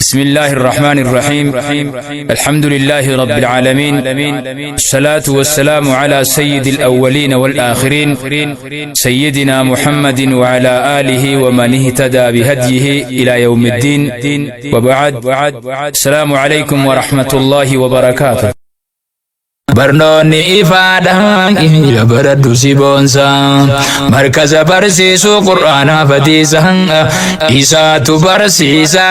بسم الله الرحمن الرحيم الحمد لله رب العالمين الصلاة والسلام على سيد الأولين والآخرين سيدنا محمد وعلى آله ومن اهتدى بهديه إلى يوم الدين وبعد السلام عليكم ورحمة الله وبركاته. Barnoonni ifaadha, baradhu si boonsa. Markaza barsiisuu Qur'aanaa fatiisa. Isaatu barsiisa,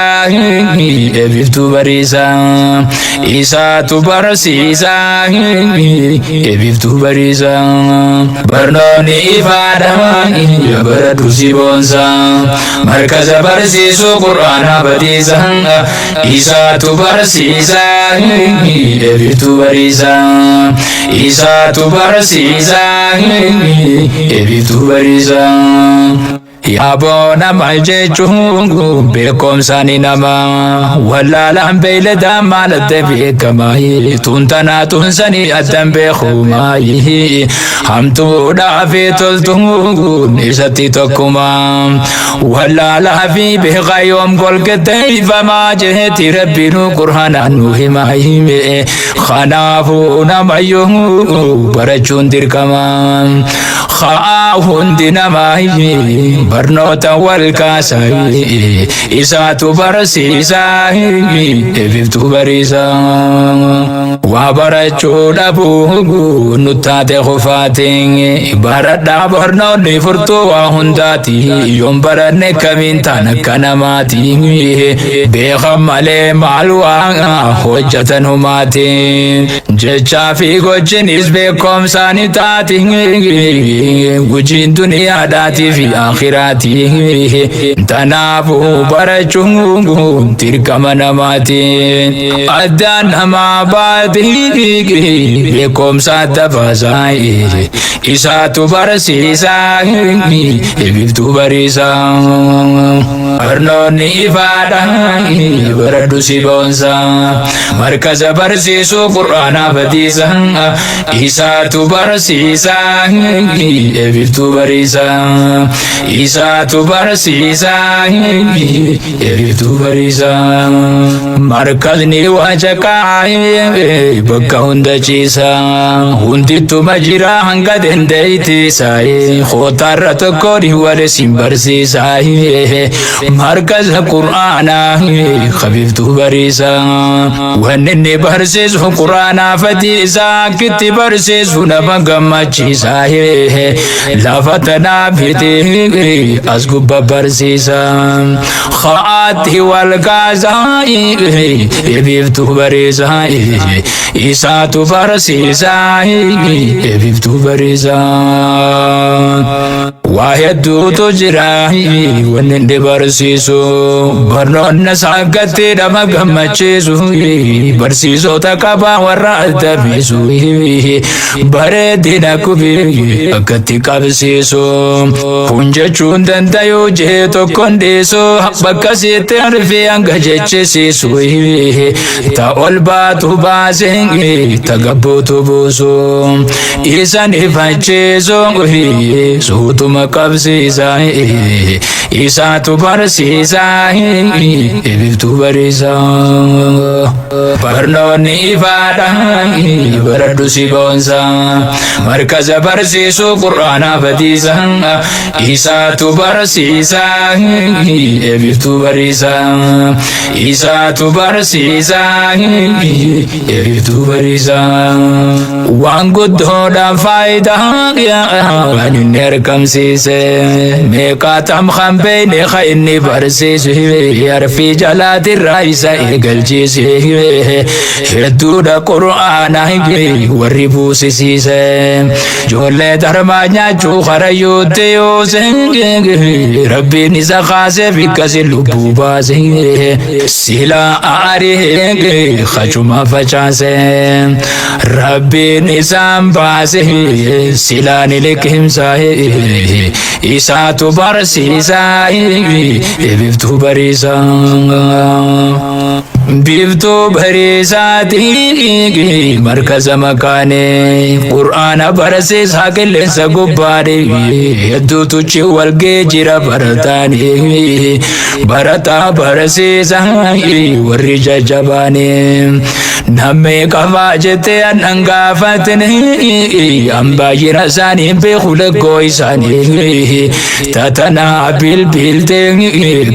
ebiftuu bariisa. Isaatu barsiisa, ebiftuu bariisa. Barnoonni ifaadha, baradhu si boonsa. Markaza barsiisuu Qur'aanaa fatiisa. Isaatu barsiisa, ebiftuu bariisa. Isaatu barsiisa, ebiftuu bariisa. Yaaboo nama jechuun beekumsaan nama wallaalaan beeyladaa maal adda beekama? Tuntanaa tunsanii addan beekuma, hamtuudhaa fi toltuun isatti tokkuma. Wallaalaa fi beekaa yoom golgatteeffamaa jeeti Rabbiinu Qur'aanaan nu hima hime. Kanaafuu namayyuu barachuun dirqama. Haa, hundi namaa barnoota wal kaasa. Isaatu barsiisa, ebiftuu bariisa. Waa barachuu dhabuu nuttaate kufaatiin. Baradhaa, barnoonni furtuu waa hundaati. Yoon baranne kamiin taan akka namaati? Beekan malee maal waa hojjetan humaatiin? Jechaa fi gochinis beekumsaani taati. Gujiin duniyaadhaatii fi akhiraati. Tanaafuu barachuun dirqama namaati. Addaan namaa baati, beekumsa adda baasaa. Isaatu barsiisaa, ibiftuu bariisaa. Barnoonni ifaadha, baradhu si boonsa. Markaza barsiisuu Qur'aanaa badiisa. Isaatu barsiisaa, ibiftuu bariisaa. Isaatu barsiisaa, ibiftuu bariisaa. Markazni waacaqaa bakka hunda ciisa. Hundittuma jira hanga dandeeytiisa. Kootaarra tokkoon wal sin barsiisa. Markaza Qur'aanaa kabiftuu bariisa. Wanni inni barsiisu Qur'aanaa fatiisa. Akkitti barsiisu nama gammachiisa. Lafa tanaa fiti as gubba barsiisa. Haati wal kaasaa, ibiftuu bariisa. Isaatu barsiisa, ibiftuu bariisa. Waa hedduutu jira wanni inni barsiisu. Barnoonni isaa nama gammachiisu. Barsiisota qabaa warra addabiisu. Bareedina kubii akkatti qabsiisu. Kun jechuun dandayuu jee tokkoon dhiisu. Bakka sitti arfii hanga jechisiisu. Ta ol baatu baasee, ta gabbuutu buusu. Isan ifachiisu, suutuma qabsiisa. Isaatu barsiisa, ibiftuu bariisa. Barnoonni ifaadha, baradhu si boonsa. Markaza barsiisuu Qur'aanaa badiisa. Isaatu barsiisa, ibiftuu bariisa. Isaatu barsiisa, ibiftuu bariisa. Waan guddoodhaan faayidaa waan inni argamsiise. Meeqaatam kan beeyne ka inni barsiise. Harfii jalaatirraa isa eegalchiise. Hedduudha Qur'aana warri buusisiise. Ijoollee darmaa nyaachuu karayyuutti yoose. Rabbiin isa kaasee bikkasi lubbuu baase. Silaa aarii kachuma facaase. Rabbiin isaan baase, silaa ni liqimsa. Isaatu barsiisa, ibiftuu bariisa. Biiftuu bariisaatii markaza makaanee qur'aana barsiisaa qilleensa gubbaadhe hedduutu chi walgee jira barataanii barataa barsiisaa warri jajjabaanii namni qafaa jettee annan gaafatne an baay'ina isaanii beeku lakkoo isaanii tatanaa bilbiltee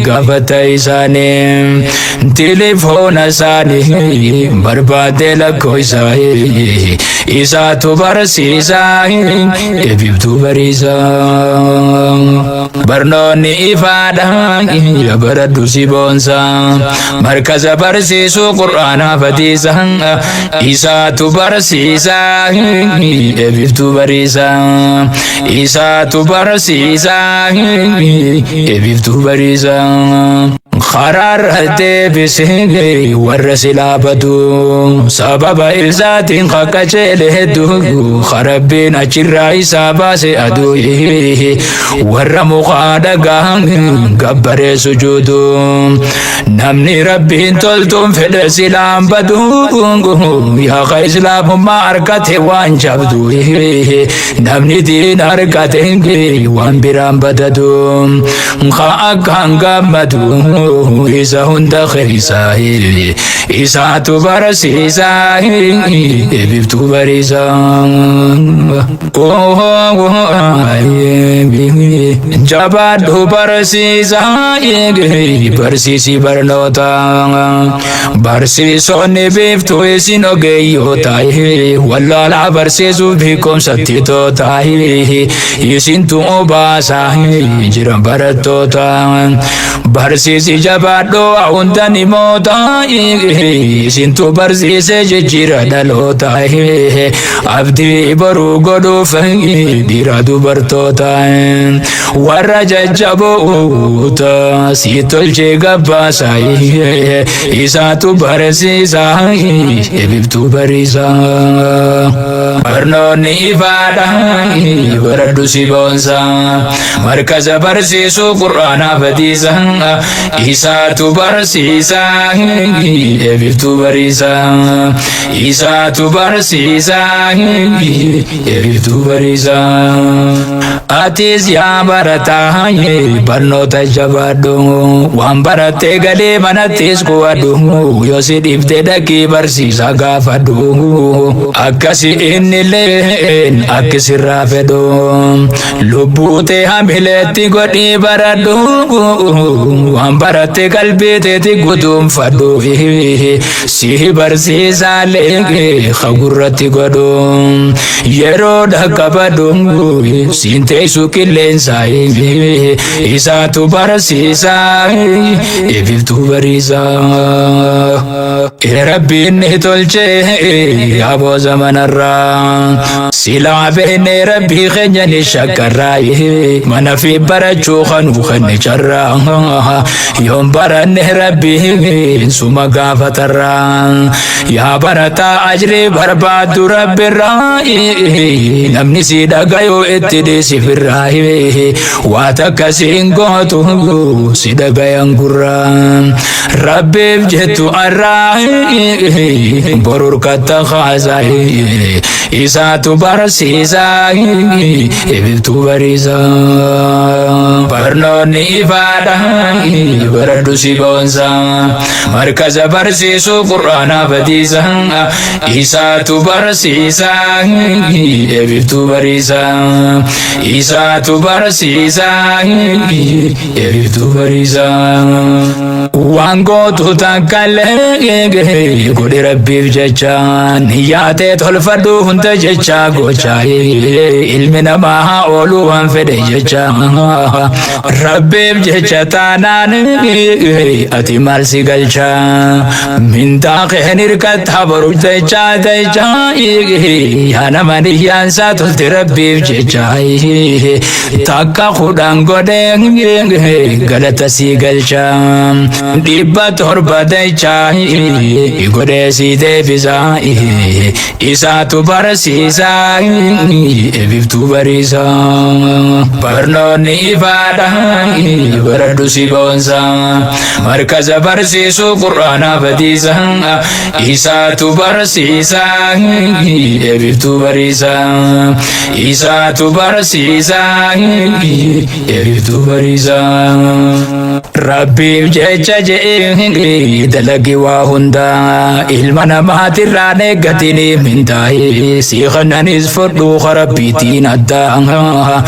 gaafata isaanii tilifoona isaanii barbaadee lakkoo isaanii isaatu barsiisaa ebibtuu bariisaa barnoonni ifaadha baradhu si boonsaa markaza barsiisuu qur'aanaa fatiisa isaatu barsiisaa ebibtuu bariisaa isaatu barsiisaa ebibtuu bariisaa karaarra deebisee warra silaa badu sababa isaatiin qaqqaceele hedduu karabbiin achirraa isaa baase aduu warra mukaa dhagaa gabbaree sujuudu namni rabbiin toltuun fedhe silaan badu yaa islaamummaa argate waan jabdu namni diin argate waan biraan badadu ka akkaan gammadu isa hunda keessa isaatu barsiisaa ebibtuu bariisaa jabaadhu barsiisaa barsiisi barnoota barsiisonni biiftuu isin ogeeyyoota wallaalaa barsiisuuf beekumsatti toota isintu obaasaa jiran barattoota barsiisi jabaadhu hunda ni moota isintu barsiise jijjiira dhaloota abdii boruu godhuuf dhiira dubartoota warra jajjaboota si tolchee gabbaasa isaatu barsiisa ebibtuu bariisa barnoonni ifaadha baradhu si boonsa markaza barsiisuu qur'aanaa fatiisa isaatu barsiisa ebibtuu bariisa isaatu barsiisa ebibtuu bariisa atis yaa barataa barnoota jabaadhu waan barattee galee manattis kuwadhu yoo si dhiftee dhaqii barsiisaa gaafadhu akkasi innilleen akki sirraa fedhu lubbuu tee hamileetti godhii baradhu waan baratte qalbii teeti guduunfadhu si barsiisaalee gurratti godhu yeroo dhaqqabadhu siin teessu qilleensa isaatu barsiisaa ebibtuu bariisaa rabbiin ni tolchee aboo zamanarraa silaa beekne rabbii keenya ni shakkarraa mana fi barachuu kanuu kenne carraa yoon baranne rabbiin suma gaafatarraa yaa barataa ajrii barbaaddu rabbirraa namni si dhagayuu itti dhiisifirraa waa takka siin gootu si dhagayan gurraa rabbiif jettu arraa borur katta kaasaa isaatu barsiisaa ebibtuu bariisaa barnoonni ifaadha baradhu si boonsaa markaza barsiisuu qur'aanaa fatiisa isaatu barsiisaa ebibtuu bariisaa isaatu barsiisaa ebibtuu bariisaa waan gootu takkallee godhi rabbiif jecha niyyaatee tolfadhu hunda jecha gocha ilmi namaa haa ooluu waan fedhe jecha rabbiif jecha taanaan ati maal si galcha mindaa keen hirkattaa boru jecha jecha yaa nama niyyaansaa tolte rabbiif jecha Takka 10 godhee galata sii galcha. 700 dachaa godhee sii deebisa. Isaatu barsiisa ebiftuu bariisa. Barnoonni ifaadha baradhu si boonsa. Markaza barsiisu qur'aanaa badiisa. Isaatu barsiisa ebiftuu bariisa. Isaatu barsiisa ebiftuu bariisa. Rabbiif jecha je'ee dalagi waa hundaa ilma namaatirraan eeggatini mindaa'ee si kannanis fudhuu rabbiitiin addaa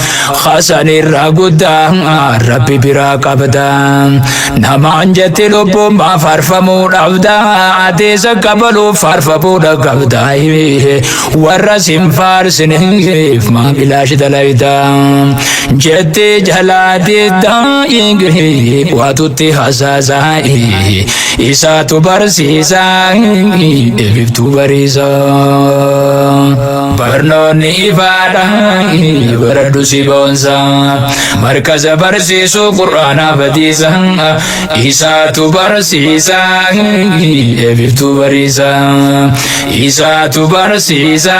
hasanirraa guddaa rabbi biraa qabda namaan jetti lubbuun maa faarfamuu dhabda ateessa kabaluuf faarfamuu qabda warra sin faarsineef maa bilaash dalayda jetti jalaa diddaa waatutti hasaasaa isaatu barsiisaa ebiftuu bariisa. Barnoonni ifaadha baradhu si boonsa. Markaza barsiisu qur'aanaa badiisa. Isaatu barsiisa ebiftuu bariisa. Isaatu barsiisa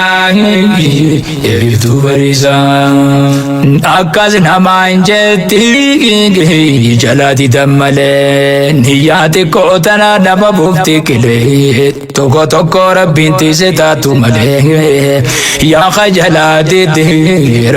ebiftuu bariisa. Akkas namaan jetti jalaa didan malee niyyaa xiqqoo tana nama buufti qilee tokko tokko rabbiin tiise taatu malee yaa kajalaa didde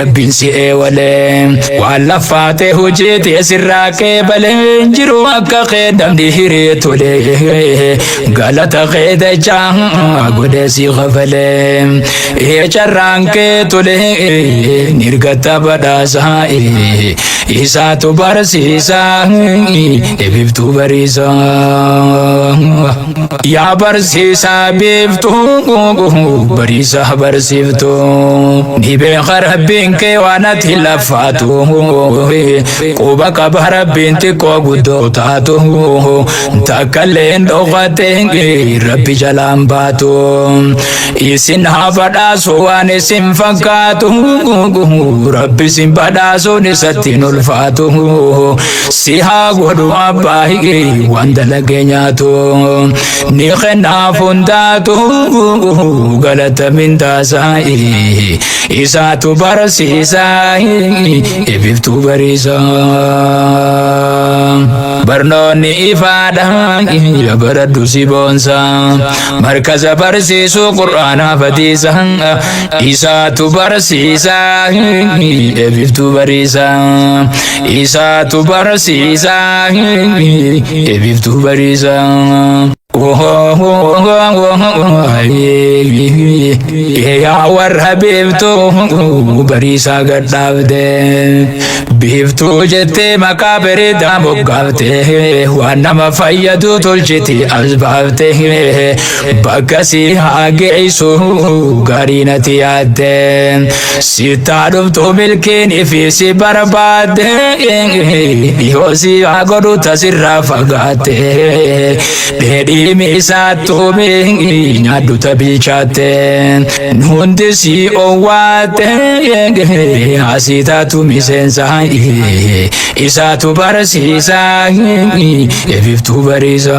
rabbiin si eewalee waan laffaate hojii teessirraa qeebalee jiru akka kee namni hiree tolee galata kee dachaa godhee si kafalee carraan kee tolee nirgata badhaasaa isaatu barsiisaa ebiftuu bariisa. Yaa barsiisaa biiftuu bariisaa barsiiftuu ni beeka rabbiin kee waan ati laffaatu quba qaba rabbiin xiqqoo guddoo taatu takkalleen dhokate rabbi jalaan baatu isin haa badhaasu waan isin fakkaatu rabbi isin badhaasuun isatti hin ulfaatu si haa godhu abbaa waan dalagee nyaatu ni kennaaf hundaatu galata mindaasaa isaatu barsiisaa ebiftuu bariisa. Barnoonni ifaadha baradhu si boonsa. Markaza barsiisu qur'aanaa badiisa. Isaatu barsiisa ebiftuu bariisa. Isaatu barsiisa ebiftuu bariisa. Yaa warra biiftuu bariisaa gadhaabde biiftuu jettee maqaa bareedaa moggaafte waan nama fayyadu tolchiti as baafte bakka si haa geessu gaarii natti yaadde sittaa dhuftu milkiin fi si barbaadde dhihoo si haa godhu tasirraa fagaatte dheedhii miisaattuumi nyaadhu tabilchaatte hundi si owwaatte asii taatu miseensa isaatu barsiisa ebiftuu bariisa.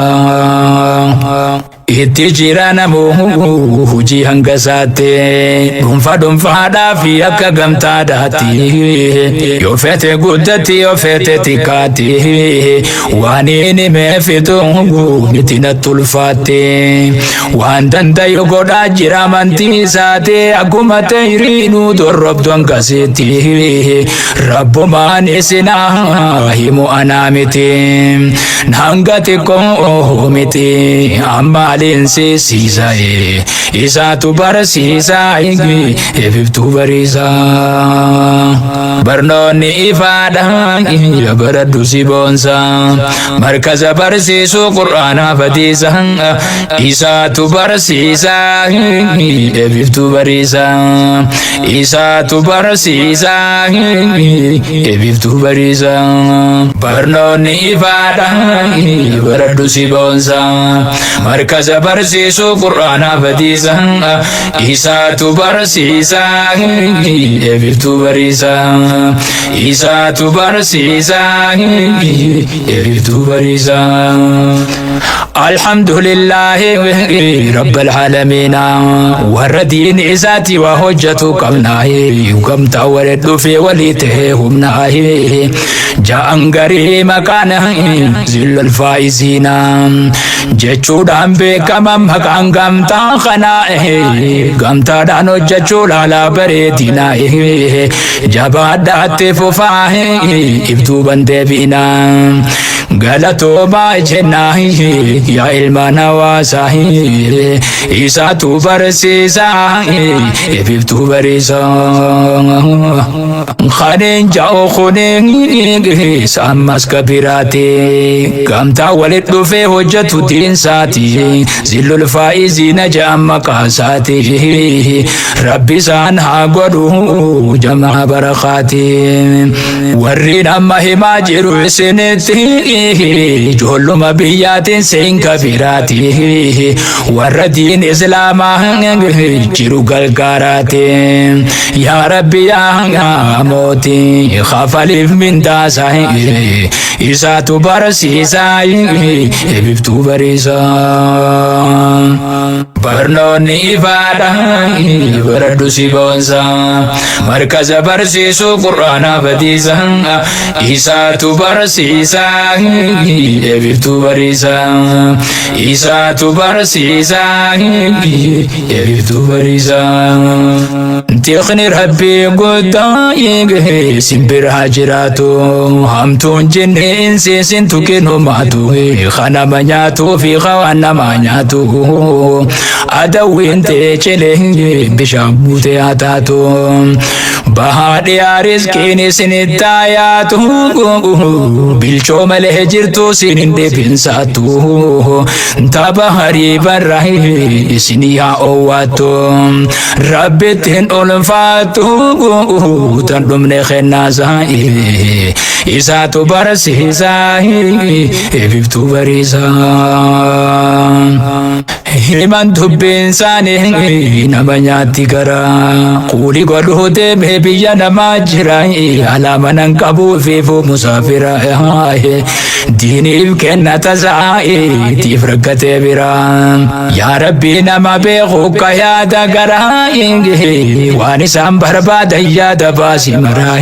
Itti jira namuu hojii hanga isaatti dhuunfaa dhuunfaadhaa fi akka gamtaadhaatti yoo feete guddatti yoo feete xiqqaatti waan inni meefitu miti natti ulfaatti waan dandayu godhaa jira amantii isaati akkuma ta'iriinuu dorrobdu hangasitti rabbumaan isinaa himu anaa miti hanga xiqqoo miti amma aliinsi siisa isaatu barsiisa ebiftuu bariisa. Barnoonni ifaadha baradhu si boonsa. Markaza barsiisu qur'aanaa badiisa. Isaatu barsiisa ebiftuu bariisa. Isaatu barsiisa ebiftuu bariisa. Barnoonni ifaadha baradhu si boonsa. Markaza barsiisu qur'aanaa badiisa. Barsiisa isaatu barsiisa ebiftuu bariisa isaatu barsiisa ebiftuu bariisa. الحمد لله رب العالمين والردين إساتي وحجة قمنا قمت ولد في وليته همنا جاء غري مكان زل الفائزين jechuudhaan beekaman maqaan gamtaa kanaa gamtaadhaan hojjechuu laalaa bareedina jabaadhaatti fufaa ibduuban deebi'ina galatoomaa jennaa yaa ilmaan hawaasaa isaatu barsiisaa ibiftuu bariisaa kaneen ja'u kuneen ammas kabiraati gamtaa walit dhufee hojjetu diinsaati zillul faa'iziina ja'an maqaasaati rabbi isaan haa godhu jamaa barakaati warri amma himaa jiru isinitti ijoolluma biyyaatiin seen kabiraati warra diin islaamaa jiru gargaaraati yaa rabbi yaa mootii kafaliif mindaasaa isaatu barsiisaa ebiftuu bariisaa barnoonni ifaadha baradhu si boonsaa markaza barsiisuu qur'aanaa badiisa isaatu barsiisaa ebiftuu bariisaa isaatu barsiisaa ebiftuu bariisaa tiqni rabbii guddaa simbira jiraatu hamtuun jinni sin tuqinumaatu kanama nyaatuu fi waan nama nyaatu adawwiin teecilee bishaan buutee haa taatu bahaa dhiyaa riskiin isinitti yaatu bilchoo malee jirtu isin hin dhibinsaatu tapha harii barra isin haa oowwaattu rabbittiin ulfaattu tan dhumne kennaasaa isaatu barsiisaa ebiftuu bariisaa himan dubbiin isaanii nama nyaatti gara quuli godhuu deemee biyya namaa jira alaama nan qabuu fiifuu musaafira diiniif kenna tasaa tiif rakkatee bira yaa rabbii nama beeku ka yaada garaa waan isaan barbaadan yaada baasi maraa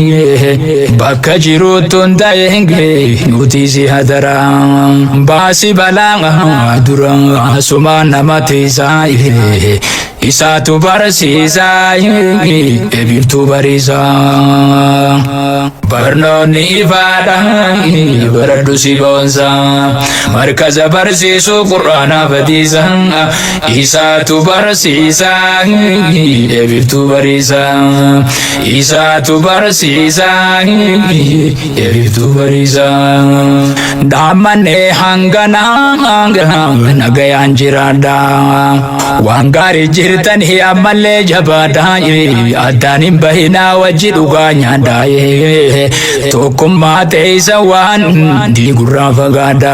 bakka jiruutti hundaa'e nuti si hadaraa baasi balaa dura sumaan nama tiisaa isaatu barsiisaa ebiftuu bariisaa barnoonni ifaadha baradhu si boonsaa markaza barsiisuu qur'aanaa badiisa isaatu barsiisaa ebiftuu bariisaa isaatu barsiisaa ebiftuu bariisaa dhaammannee hanganaa nagayaan jiraadha waan gaarii jirtanii ammallee jabaadha addaan hin bahinaa wajji dhugaa nyaadha tokkummaa teessa waan diigurraa fagaadha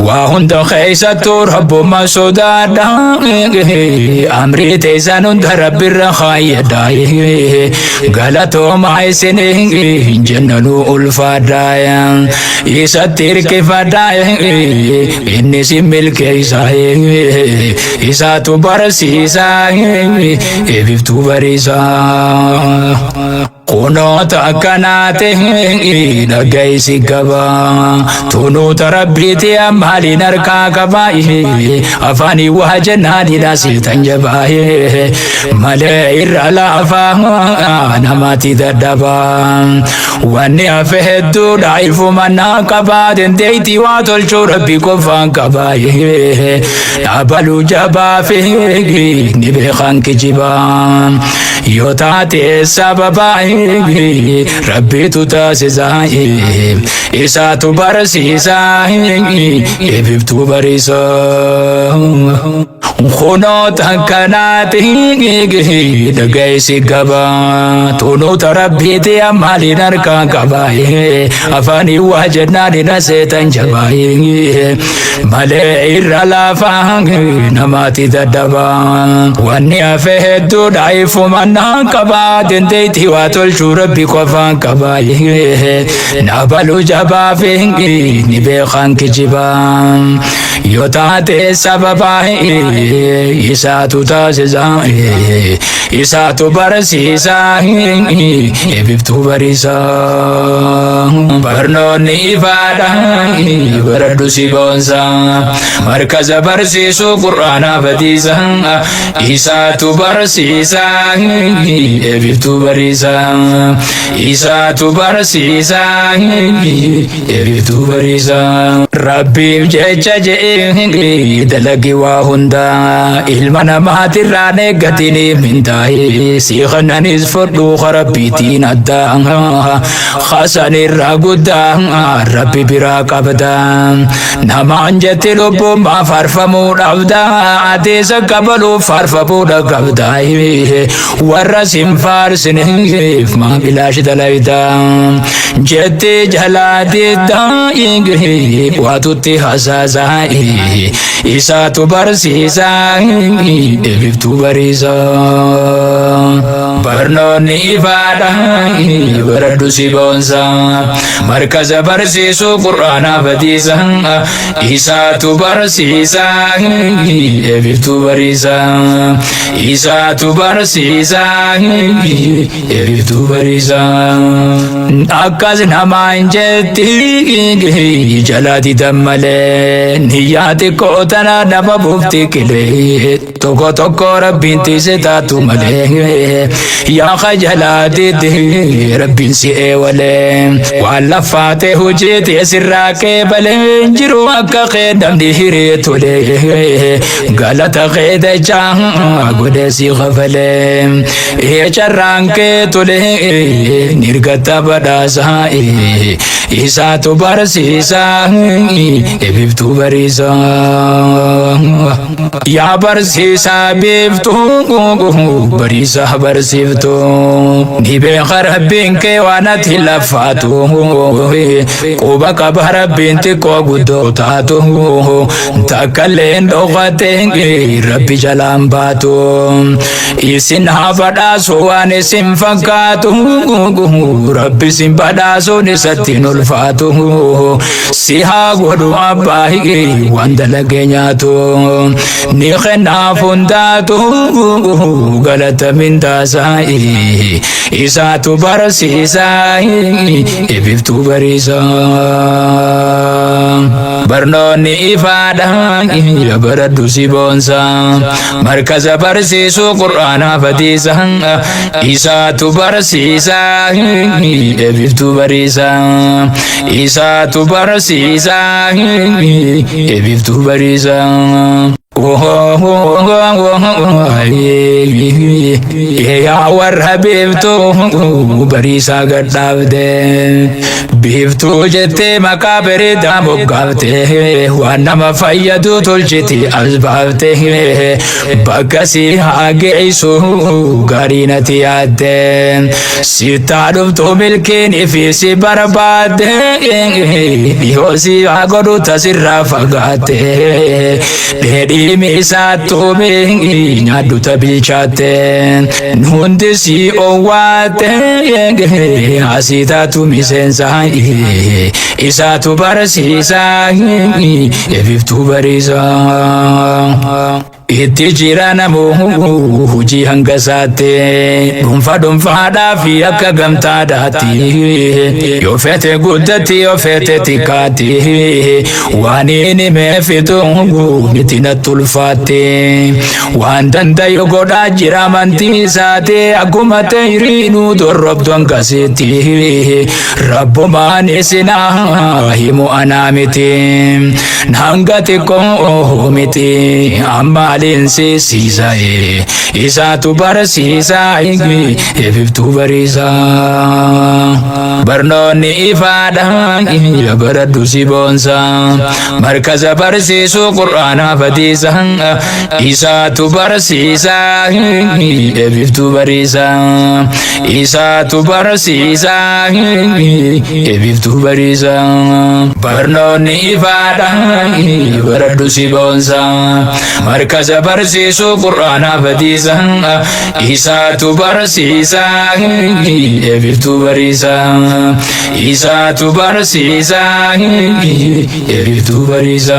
waa hunda keessattuu rabbuma sodaadha amrii teessan hunda rabbirra kaayyadha galatoomaa isin jennanuu ulfaadha isatti hirkifadha inni si milkeessa isaatu barsiisaa ebiftuu bariisaa kunoota akkanaate dhagaysi qaba tunuuta rabbiiti ammaaliin harkaa qaba afaanii waa jennaanidha siitan jabaa malee irra laafaa namatti dadhaba wanni hafe hedduudha ifuma naa qaba dandeettii waa tolchuu rabbi qofaan qaba dhaabaluu jabaa fi ni beekan kijiba yoo taate sababa rabbitu taasisaa isaatu barsiisaa ebiftuu bariisaa. Kunoo takkanaati dhagaisi qaba. Tunuuta rabbiiti ammaaliin harkaa qaba. Afaanii waa jennaan hin seetan jabaa. Malee irra laafaa namaati dadhaba. Wanni hafe hedduudha ifumannaa qaba. Dandeettii waa tolchuu rabbi qofaan qaba. Nabalu jabaa fi ni beekan kijiba. Yoo taate sababa isaatu taasisa. Isaatu barsiisa. Ebiftuu bariisa. Barnoonni ifaadha. Baradhu si boonsa. Markaza barsiisuu qur'aanaa badiisa. Isaatu barsiisa. Ebiftuu bariisa. Isaatu barsiisa. Ebiftuu bariisa. Rabbiif jecha je'ee dalagi waa hundaa ilma namaatirraan eeggatini mintaa'e si kananis fudhuu rabbiitiin addaa hasanirra guddaa rabbi biraa qabda namaan jetti lubbuun maa faarfamuu dhabda adeesa kabaluuf faarfamuu qabda warra sin faarsineef maa bilaashi dalayda jetti jalaa diddaa waatutti hasaasaa isaatu barsiisaa ebiftuu bariisa. Barnoonni ifaadha baradhu si boonsa markaza barsiisuu qur'aanaa badiisa isaatu barsiisa ebiftuu bariisa isaatu barsiisa ebiftuu bariisa. Akkas namaan jetti jala didan malee niyyaa xiqqoo tana nama buufti qilee tokko tokko rabbiin tiise taatu malee yaa kajalaa didde rabbiin si eewalee waan laffaate hojii teessirraa qeebalee jiru akka kee namni hiree tolee galata kee dachaa godhee si kafalee carraan kee tolee nirgata badhaasaa isaatu barsiisaa ebiftuu bariisaa yaa barsiisaa biiftuu bariisaa barsiiftuu ni beeka rabbiin kee waan ati laffaatu quba qaba rabbiin xiqqoo guddoo taatu takkalleen dhokate rabbi jalaan baatu isin haa badhaasu waan isin fakkaatu rabbi isin badhaasuun isatti hin ulfaatu si haa godhu abbaa waan dalagee nyaatu ni kennaaf hundaatu galata mindaasaa isaatu barsiisaa ebiftuu bariisaa. Barnoonni ifaadha baradhu si boonsa markaza barsiisuu qur'aanaa badiisa isaatu barsiisa ebiftuu bariisa isaatu barsiisa ebiftuu bariisa. Yaa warra biiftuu bariisaa gadhaabde biiftuu jettee maqaa bareedaa moggaafte waan nama fayyadu tolchiti as baafte bakka si haa geessu gaarii natti yaadde sittaa dhuftu milkiin ifi si barbaadde dhihoo si haa godhu tasirraa fagaatte dheedhii miisaattuumi nyaadhu tabilchaatte hundi si owwaatte asii taatu miseensa isaatu barsiisa ebiftuu bariisa. Itti jira namuu hojii hanga isaatti dhuunfa dhuunfaadhaa fi akka gamtaadhaatti yoo feete guddatti yoo feete xiqqaatti waan inni meefitu miti natti ulfaatti waan dandayu godhaa jira amantii isaati akkuma ta'iriinuu dorrobdu hangasitti rabbumaan isinaa himu anaa miti hanga xiqqoo miti amma Maaliin siisiisa isaatu barsiisa ebibtuu bariisa. Barnoonni ifaadha baradhu si boonsa markaza barsiisuu qur'aanaa fatiisa isaatu barsiisa ebibtuu bariisa isaatu barsiisa ebibtuu bariisa. Barnoonni ifaadha baradhu si boonsa markaza barsiisuu qur'aanaa fatiisa isaatu barsiisa ebibtuu bariisa isaatu barsiisa ebibtuu bariisa.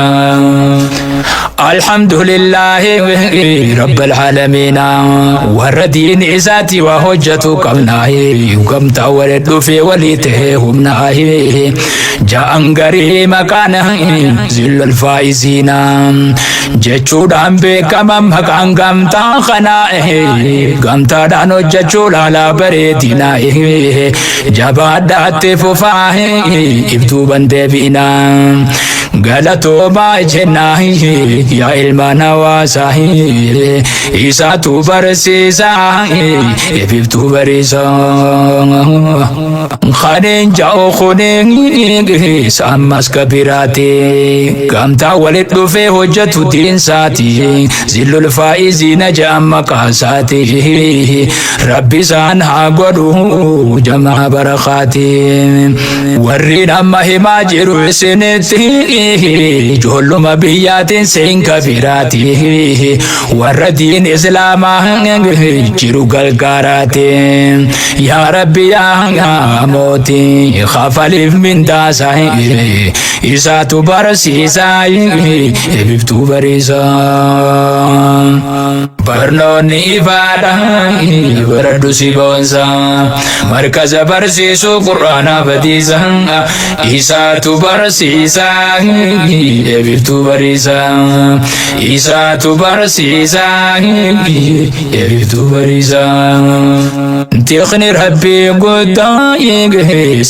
Alhamdulillahi rabbil aalamiin warra diin isaati waa hojjetu qabnaa gamtaa wali dhufee walii ta'ee humnaa ja'an garii maqaan zillal faa'iziina jechuudhaan beekama maqaan gamtaa kanaa gamtaadhaan hojjechuu laalaa bareedina jabaadhaatti fufaa ibduuban deebi'ina galatoomaa jennaa yaa ilmaan hawaasaa isaatu barsiisaa ibibtuu bariisaa kaneen ja'u kuneen ammas kabiraati gamtaa walit dhufee hojjetu diinsaati zillul faa'iziina ja'an maqaasaati rabbi isaan haa godhu jamaa barakaati warriin amma himaa jiru isinitti ijoolluma biyyaatiin seen kabiraati warra diin islaamaa jiru gargaaraati yaa rabbi yaa mootii kafaliif mindaasaa isaatu barsiisaa ebibtuu bariisaa. Barnoonni ifaadha baradhu si boonsa markaza barsiisuu qur'aanaa fatiisa isaatu barsiisa ebibtuu bariisa isaatu barsiisa ebibtuu bariisa. Tiqni rabbii guddaa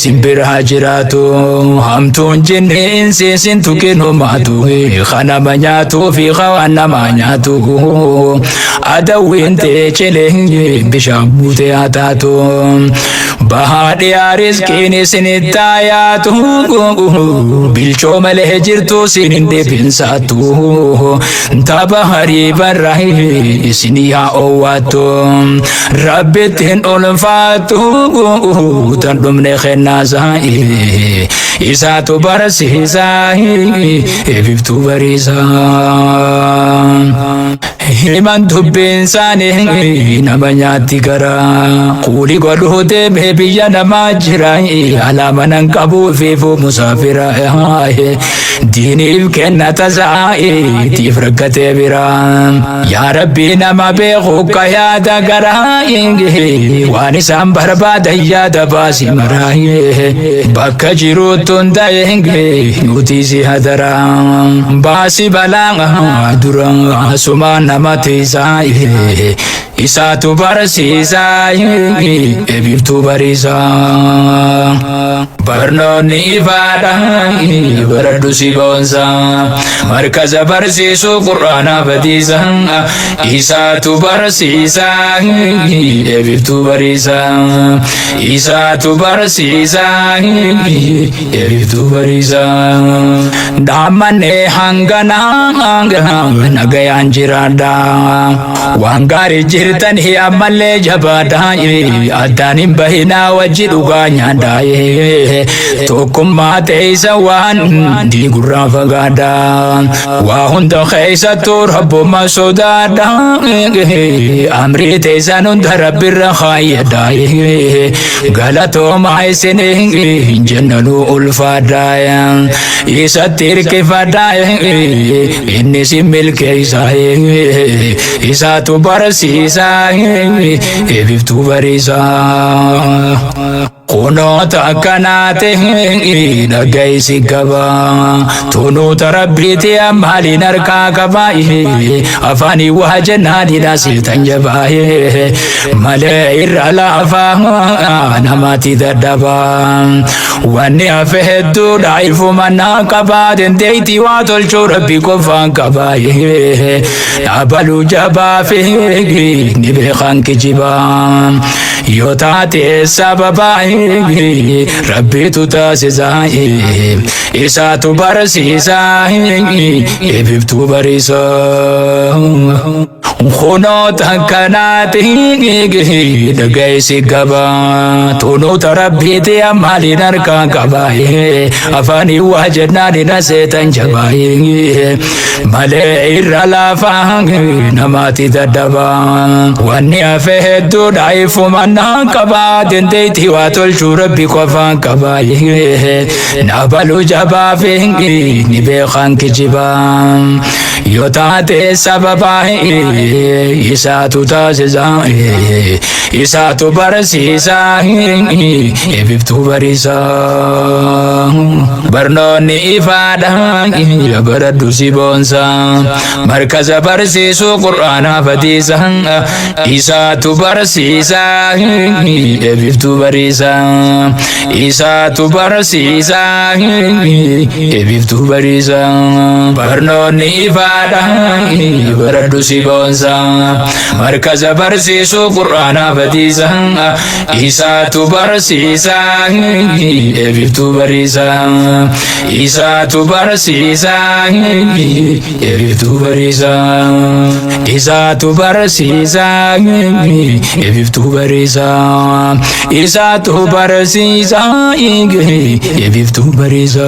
simbira jiraatu hamtuun jinni insi tuqinumaatu kanama nyaatuu fi waan nama nyaatu adawwiin teechilee bishaan buutee haa taatu bahaa dhiyaa riskiin isinitti yaatu bilchoo malee jirtu isin hin dhibinsaatu tapha hariibarra isinii haa oowwaattu rabbitti hin ulfaatu tan dhumne kennaasaa isaatu barsiisaa ebibtuu bariisaa. Himan dubbiin isaanii nama nyaatti gara kuuli godhuu deemee biyya namaa jira alaama nan qabuu fi musaafira diiniif kenna tasaa tiif rakkatee bira yaa rabbii nama beeku ka yaada garaa waan isaan barbaadan yaada baasi maraa bakka jiruutu hunda'e nuti si hadaraa baasi balaa dura sumaan nama tiisaa isaatu barsiisaa ebibtuu bariisaa. Barnoonni ifaadha baradhu si boonsa markaza barsiisuu qur'aanaa fatiisa isaatu barsiisa ebibtuu bariisa isaatu barsiisa ebibtuu bariisa. Dhaamannee hanganaa nagayaan jiraadha waan gaarii jirtanii ammallee jabaadha addaan hin bahinaa wajji dhugaa nyaadha tokkummaa teessa waan diigurraa fagaadha waa hunda keessattuu rabbuma sodaadha amrii teessan hunda rabbirra kaayyadha galatoomaa isin jennanuu ulfaadha isatti hirkifadha inni si milkeessa isaatu barsiisa ebibtuu bariisa. Kunoota akkanaa ta'e dhaggeessi qaba. Tunuuta rabbiiti maaliin harkaa qaba. Afaanii waa jennaanidha seetan jabaa. Malee irra laafaa namatti dadhaba. Wanni hafe hedduudha ifuma naa qaba. Dandeettii waa tolchuu rabbi qofaan qaba. Dhaabaluu jabaa fi ni beekan kijiba. Yoo taate sababa rabbitu taasisa. Isaatu barsiisa ebibtuu bariisa. Kunoota akkanaati dhaggeessi qaba. Tunuuta rabbiiti maaliin harkaa qaba. Afaanii waa jennaan na seetan jabaa. Malee irra laafaa namaatti dadhaba. Wanni hafe hedduudha ifuma naa qaba. Dandeettii waa tolchuu rabbi qofaan qaba. Nabaluu jabaa fi ni beekan kijiba. Yoo taate sababa isaatu taasisa. Isaatu barsiisa ebibtuu bariisa. Barnoonni ifaadha baradhu si boonsa. Markaza barsiisuu qur'aanaa fatiisa. Isaatu barsiisa ebibtuu bariisa. Isaatu barsiisa ebibtuu bariisa. Barnoonni ifaadha baradhu si boonsa. Markaza barsiisuu qur'aanaa fatiisa. Isaatu barsiisa ebibtuu bariisa. Isaatu barsiisa ebibtuu bariisa. Isaatu barsiisa ebibtuu bariisa. Isaatu barsiisa ebibtuu bariisa.